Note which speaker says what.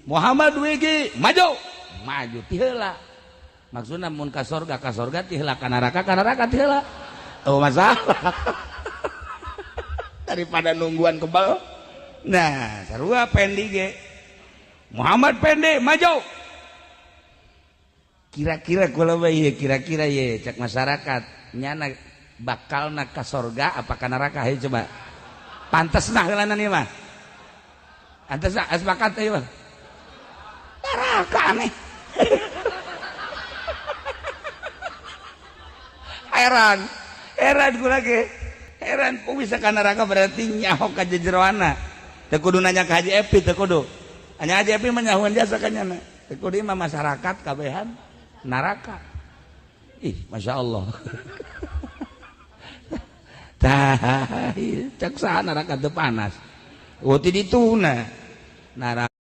Speaker 1: Muhammad Wigi maju maju ti heula. Maksudna mun ka sorga, ka sorga ti heula, ka neraka, ka neraka ti heula. Oh, masalah daripada nungguan kebal. Nah, sarua Pendi ge. Muhammad Pendi maju. Kira-kira kula ye, kira-kira ye cek masyarakat nyana bakal na ka sorga apa ka neraka? Hayu coba. Pantes nah heulana ieu mah. Pantes nah sepakat ieu mah. Neraka aneh. Heran, heran kula ge. Heran kok bisa ka neraka, berarti nyaho ka jejeroana. Teu kudu nanya ka Haji Epi, teu kudu. Hanya Haji Epi mah nyahoan jasa ka nyana. Teu kudu mah masyarakat kabehan neraka. Ih, Masya Allah. Tah, cek saha neraka teu panas? Oh, ti dituna. Neraka